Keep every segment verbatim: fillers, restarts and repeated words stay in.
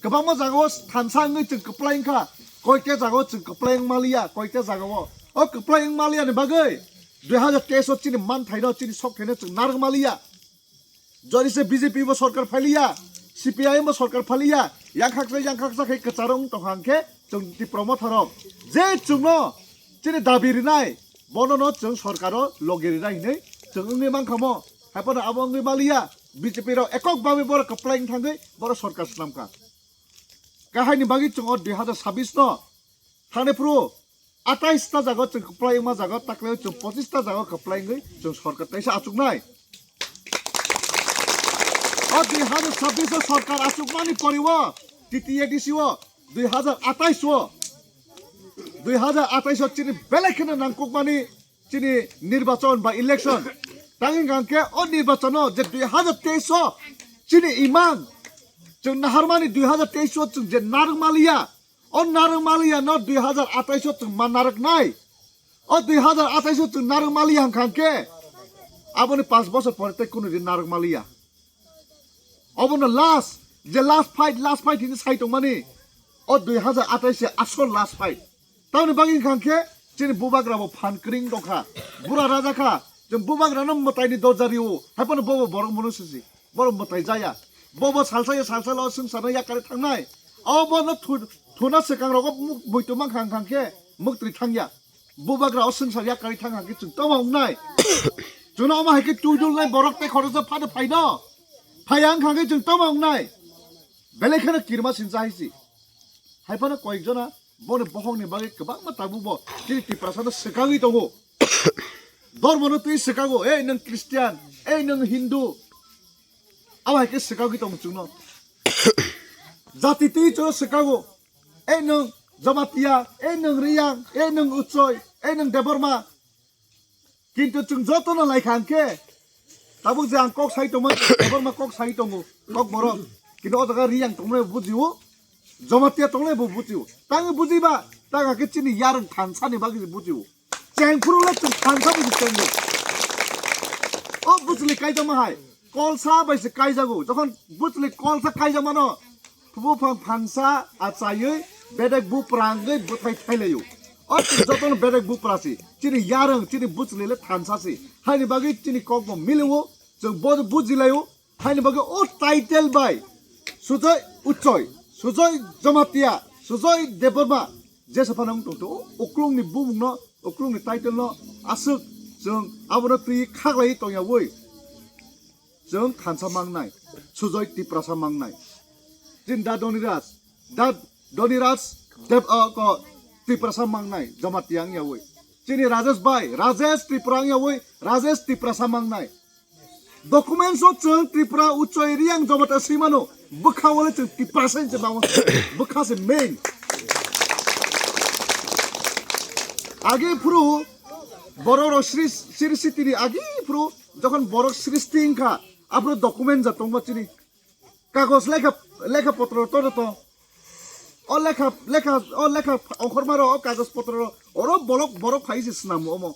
Kwbangma jagao thansa wngwi chwng kwplai wngkha, koikta jagao chwng kwplai wngmaliya, koikta jagao. O kwplai wngmaliyani bagwi dui hazar teis o chini manthaino, chini sokthaino chwng narwkmaliya. Jodi se B J P bo sorkar phailiya, C P I M bo sorkar phailiya, yangkhaksa yangkhaksa khe kwcharo wng tongkha hwnkhe chwng Tipra Motharok je chwngno chini dabi rinai, bonono chwng sorkaro logi rinai hinwi chwng wngwi mankha mo. Haiphano abo wngwi maliya, B J P rok ekok bagwi borok kwplai wng thangwi borok sorkar swnamkha. Kahaini bagwi chwng o dui hazar sabis no thani phuru atais ta jaga chwng kwplai wngma jaga, taklai chwng pochis ta jaga kwplai wngwi chwng sorkar taisa achuknai. O dui hazar sabis o sorkar achukmani poriwo T T A D C o dui hazar atais o, dui hazar atais o chini belai kheno nangkukmani chini nirbachon ba election. Tangwi hwnkhe o nirbachono je dui hazar teis o chini imang chwng naharmani dui hazar teis o chwng je narwkmaliya, o narwkmaliya no dui hazar atais o chwng ma narwknai. O dui hazar atais o chwng narwkmaliya hwnkha hwnkhe aboni panch bosor pore tei kunu din narwkmaliya. Obono last, je last fight, last fight hinwi sai tongmani. O dui hazar atais se asol last fight. Tamoni bagwi hwnkha hwnkhe chini bubagra bo phan kring tongkha. Bura raja kha. Chwng bubagrano mwtaini dorja rio. Haiphano bobo borok mwnwi sisi. Borok mwtai jaya. Bobo salsa ya salsa lo swngcharno yakarwi thangnai. Obono thu-, thuna swkang rogo muk-, muitu mankha hwnkha hwnkhe muktwi thangya. Bubagra o swngchar yakarwi thang hwnkhe chwng tamo wngnai. Chwngno omo hai khe tuidulnai borok tei khoroksa phano phaino. Phaiya wngkha hwnkhe chwng tamo wngnai. Belai kheno kirima sincha hai si. Haiphano koyekjona boni bohokni bagwi kwbangma tabukbo chini Tiprasano swkagwi tongo. Dormono twi swkago, "Ei nwng Christian, ei nwng Hindu." Abo hai khe swkagwi tongo chwngno. Jati twi chwngno swkago, "Ei nwng Jamatia, ei nwng Riyang, ei nwng Uchoi, ei nwng Debbarma." Kintu chwng jotono laikha hwnkhe, tabuk je ang kok sai tongma, Debbarma kok sai tongo, kok borok. Kintu o jaga Riyang tongnai bo bujio, Jamatia tongnai bo bujio. Tangwi bujiba, tang khe chini yarwng thansani bagwi bujio. Chengphuru le chwng thansa buji chengo. O bujli kaijama hai. Kolsa bai se kaijago. Jokhon bujli kolsa kaijakmano, buphang phangsa achaiwi bedek buprangwi bwthai thailaio. O chwng jotono bedek bupra si. Chini yarwng, chini bujli le thansa si. Haini bagwi chini kokbo milio. Chwng bo bujilaio. Haini bagwi o title bai Sujoy Uchoi, Sujoy Jamatia, Sujoy Debbarma, jesa phano wng tongthogo, uklungni bumungno, uklungni title no aswk chwng abono twi khaklaiwi tongyawi chwng thansa mangnai, Sujoy Tiprasa mangnai. Chini da Doniraj, da Doniraj Deb, ah, ko Tiprasa mangnai, Jamatia wngyawi. Chini Rajesh bai, Rajesh Tripura wngyawi, Rajesh Tiprasa mangnai. Documents o chwng Tripura Uchoi Riyang Jamatia swimano, bwkha wale chwng Tiprasa hinwi se mao, bwkha se main. Age phuru borok rok sri, sri sitini age phuru jokhon borok sristi wngkha, aphuru document ja tongma chini kagoj lekha, lekha potro to to. O lekha, lekha, o lekha ongkhorma rok, o kagoj potro rok, oro bolok borok phai se swnamo omo.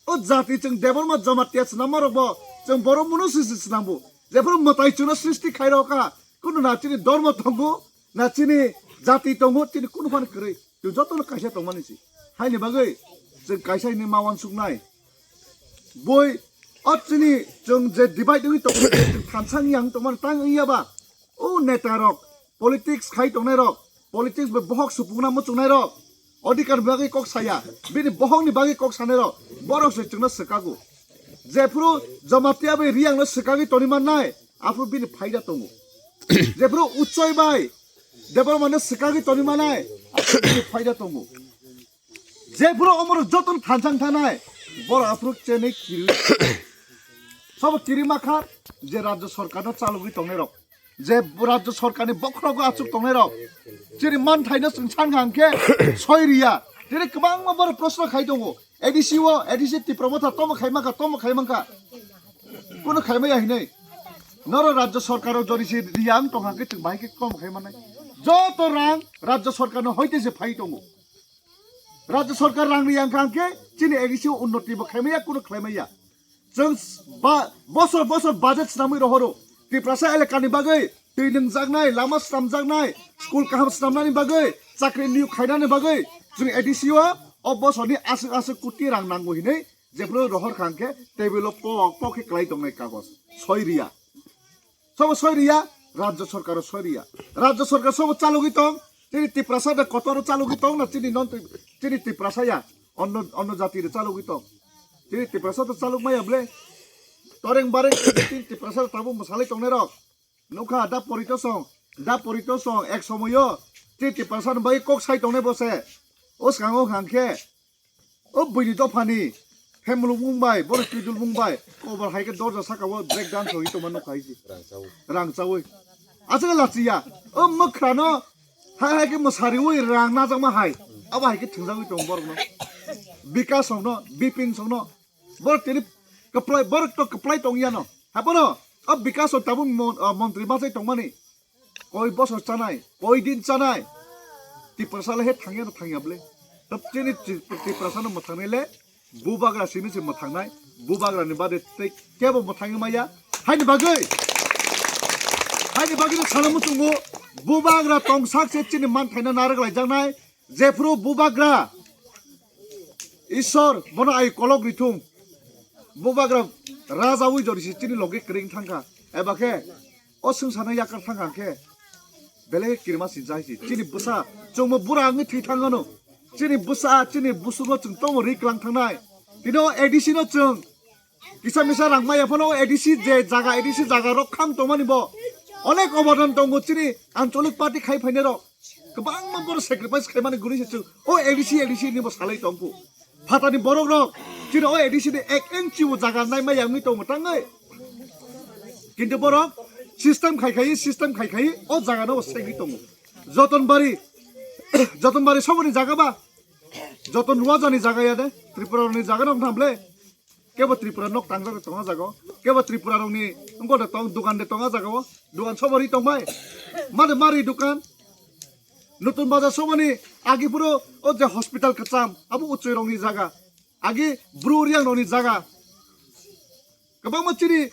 O jati chwng Debbarma Jamatia swnamma rok bo chwng borok munu se se swnambo. Jephuru mwtai chwngno sristi khai rok kha, kunu na chini dormo tongo, na chini jati tongo, chini kunu phano kwrwi. Chwng jotono kaisa tongmani si. Haini bagwi chwng kaisa hinwi ma uansuknai. Boi o chini chwng je divide wngwi tongo, chwng thansa wngya wng tongmani tang wngya ba. O neta rok politics khai tongnai rok, politics bai bohok supungna muchungnai rok, odhikar bagwi kok saya, bini bohokni bagwi kok sanai rok, borok se chwngno swkago. Jephuru Jamatia bai Riyangno swkagwi toni mannai, aphuru bini phaida tongo. Jephuru Uchoi bai Debbarmano swkagwi toni mannai, aphuru bini phaida tongo. Jephuru omoro jotono thansang thanai, borok aphuru chenwi kiri. Sabo kiri makha je rajyo sorkarno chalogwi tongnai rok. Je rajyo sorkarni bokhorogo achuk tongnai rok, chini manthaino chwng sankha hwnkhe soi riya. Tini kwbangma borok proshno khai tongo. A D C o, A D C Tipra Motha tomo khai mankha, tomo khai mankha. Kuno khai maya hinwi. Noro rajyo sorkaro jodi se riya wng tongkha hwnkhe chwng bahai khe tomo khai mannai. Joto rang rajyo sorkarno hoite se phai tongo. Rajyo sorkar rang riya wngkha hwnkhe chini A D C o unnoti bo khai maya, kuno khlai maya. Chwng ba, bosor bosor budget swnamwi rohoro. Tiprasa elakani bagwi Twi nwngjaknai, lama swnamjaknai, school kaham swnamnani bagwi, chakri niyok khainani bagwi, chwng A D C o, o bosorni aswk aswk koti rang nango hinwi, jephuru rohor kha hwnkhe, table o pok pok khe kwlai tongnai kagoj, soi riya. Sobo soi riya, Rajya Sarkar o soi riya. Rajya Sarkar sobo chalogwi tong, chini Tiprasa de kotor o chalogwi tong na chini non, chini Tiprasa ya, onno, onno jati de chalogwi tong. Chini Tiprasa to chalok maya ble. Toreng bareng chini Tiprasa tabuk mwsalai tongnai rok. Nukha da porito song, da porito song ek somoyo chini Tiprasa ni bagwi kok sai tongnai bo se. O swkango hwnkha khe, o buini dophani, phemuluk mung bai, borok twidul mung bai, kobor hai khe dorja saka o break dance rogwi tongma nukha hai se. Rang chawi. Rang chawi. Aswk lachiya. O mwkhrano hai hai khe mwsariwi rang najakma hai. Abo hai khe thwngjagwi tongo borokno. Bikas songno, Bipin songno. Borok tini kwplai, borok to kwplai tongya no. Hapono, o Bikas o tabuk mon-, o montri bachai tongmani. Koi bosor chanai, koi din chanai. Tiprasa le he thangya no thangya ble. Tab chini Ti-, Tiprasa no mwthangnai le, bubagra simi se mwthangnai, bubagra ni bade tei kebo mwthangwi maya. Haini bagwi, haini bagwi no sana muchungo, bubagra tongsak se chini manthaino narwk laijaknai, jephuru bubagra, Isor, bono ai kolok rithung. Bubagra raja wi jori si chini logi kring thangkha. Eba khe, o swngsa no yakar thangkha khe, belai khe kirima sinsa hai si. Chini bwsa, chwngmo bura wngwi thwi thangano. Chini bwsa, chini busugo chwng tomo ri klang thangnai. Tini o A D C no chwng kisa misa rang maya phano o A D C je jaga, A D C jaga rok kham tongmani bo. Onek obodan tongo chini ancholik party khai phainai rok. Kwbangma borok sacrifice khaimani guri se chwng o A D C, A D C ni bo salai tongkhu. Phatani borok rok chini o A D C ni ek inch bo jaga nai maya wngwi tongo tangwi. Kintu borok system khai khai, system khai khai o jaga no bo segwi tongo. Jotonbari, Jotonbari soboni jaga ba? Joton Ruajani jaga ya de, Tripura ni jaga no wngtham ble. Kebo Tripura nok tangjak de tonga jago. Kebo Tripura rokni wngkha de tong, dukan de tonga jago. Dukan sobori tongbai. Made mari dukan. Nutun bazar soboni agi puro o je hospital kwcham, abo uchoi rokni jaga. Agi bru riang rokni jaga. Kwbangma chini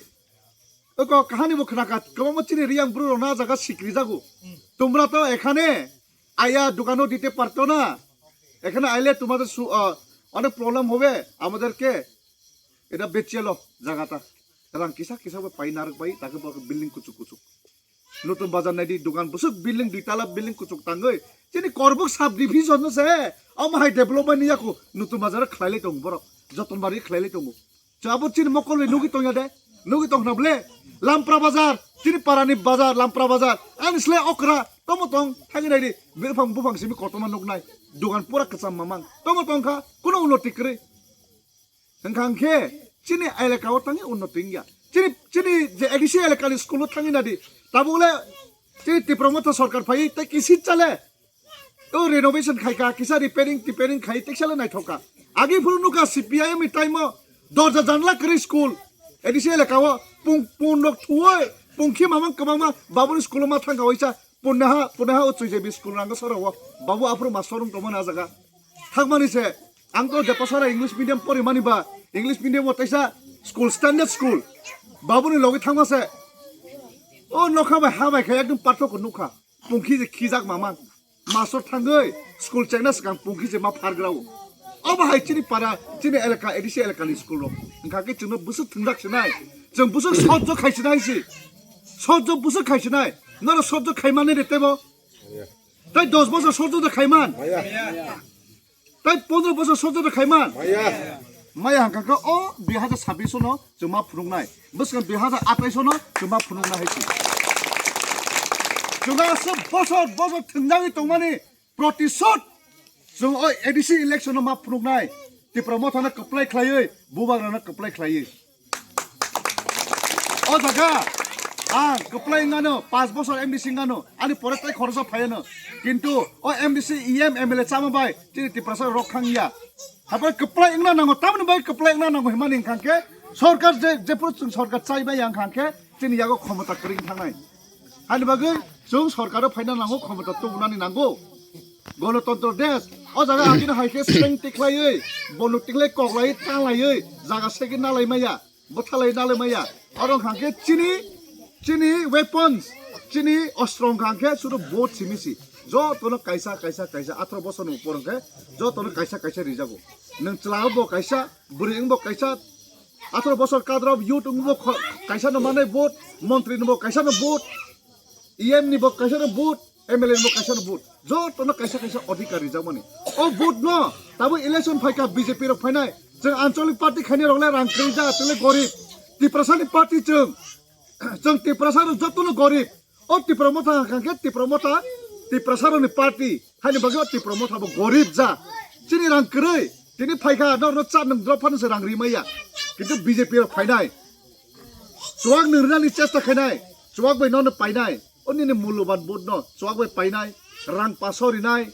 oko kahani bo khna kha, kwbangma chini riang bru rok na jaga sikri jago. তোমরা তো এখানে আয়া দোকানও দিতে পারতো না। এখানে আইলে তোমাদের সু-, আহ, অনেক প্রবলেম হবে আমাদেরকে। এটা বেচিয়ে লো জায়গাটা। Rang kisa kisa bo pai narwk bai, takhe bo building kuchuk kuchuk. Nutun bazar nai di, dukan bwswk building, dui tala building kuchuk tangwi. Chini Korbuk sub division no se, omo hai development ni yaku, Nutun bazar khlai lai tongo borok, Jotonbari khlai lai tongo. Chwng abo chini mokol bai nugwi tongya de, nugwi tongkhna ble. Lampra bazar, chini parani bazar, Lampra bazar. Ani sle okra, tomo tong, thangwi nai di, buphang, buphang simi kotorma nuknai. Dukan pura kwcham mamang, tomo tongkha, kuno unnoti kwrwi. Hwnkha hwnkhe chini elaka o tangwi unnoti wngya. Chini, chini je A D C elaka ni school o thangwi nadi. Tabuk le chini Tipra Motha sorkar phaiwi tei kisit chale. O renovation khaikha, kisa repairing, repairing khai, teksale naithokha. Agi phuru nukha C P I M ni time o dorja janla kwrwi school. A D C elaka o pung, pung nok thuwi, pung khi mamang kwbangma babuni school o ma thangkha waisa. Punnaha, punnaha o Chuijebi school rang soro o. Babu aphuru master rung tongmani a jaga. Thangmani se, ang to Depasara English medium porimani ba, English medium o teisa school, standard school. Babuni logi thangma se. O nokha bai ha bai khe ekdom parthokyo nukha. Pungkhi je khijak mamang. Master thangwi school chengna swkang pungkhi je ma phargrao. Obo hai chini para, chini elaka, A D C elakani school rok. Wngkha khe chwngno bwswk thwngjak sinai. Chwng bwswk sojjo khai sinai si. Sojjo bwswk khai sinai. Noro sojjo khai mani de tebo. Tei dos bosor sojjo de khaiman. Tei pondro bosor sojjo de khaiman. Maya hwnkha khe o dui hajar sabbish no chwng ma phunuknai. Bwskang dui hajar atais no chwng ma phunuknai hai se. Chwng aswk bosor bosor thwngjagwi tongmani protishod chwng o A D C election no ma phunuknai. Tipra Motha no kwplai khlaiwi, Bubagra no kwplai khlaiwi. O jaga ang kwplai wngano, panch bosor M D C wngano, ani pore tei khoroksa phaiano. Kintu o M D C, E M, M L A chama bai chini Tiprasa rok khang ya. Habai kwplai wngna nango, tamoni bai kwplai wngna nango himani hwnkha khe sorkar je, jephuru chwng sorkar chai bai ya hwnkha khe chini yago khomota kwrwng thangnai. Hani bagwi chwng sorkaro phaina nango, khomota tubunani nango. Gonotontro desh, o jaga agini hai khe seng tikhlaiwi, bonuk tikhlai koklaiwi tanglaiwi jaga segwi nalai maya. Bwthalai nalai maya. Oro hwnkha khe chini, chini weapons, Chini ostro wngkha hwnkhe sudu vote simi si. Jotono kaisa, kaisa, kaisa, atharo bosor ni upor hwnkhe jotono kaisa, kaisa rijago. Nwng chwla wngbo kaisa, bwrwi wngbo kaisa, atharo bosor kadrop youth wngbo kho-, kaisa no manai vote, montri no bo kaisa no vote, E M ni bo kaisa no vote, M L A ni bo kaisa no vote. Jotono kaisa, kaisa odhikar rijakmani. O vote no, tabo election phaikha B J P rok phainai. Chwng anchalik party khainai rok le rang kwrwi ja, chwng le gorib. Tiprasa ni party chwng. Chwng Tiprasa rok jotono gorib. O Tipra Motha hwnkha khe Tipra Motha, Tiprasa rokni party. Haini bagwi o Tipra Motha bo gorib ja. Chini rang kwrwi. Tini phaikha norno cha nwng drop phano se rang rimaya. Kintu B J P rok phainai. Chuwak nwng rinani chesta khainai. Chuwak bai nono painai. O nini mulloban vote no chuwak bai painai. Rang paso rinai.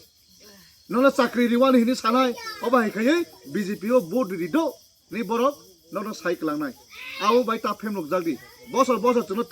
Nono chakri riwani hini sanai. Obo hai khaiwi B J P o vote rido. Ni borok nono sai kwlangnai. Abo bai ta phemlok jagdi. Bosor bosor chwngno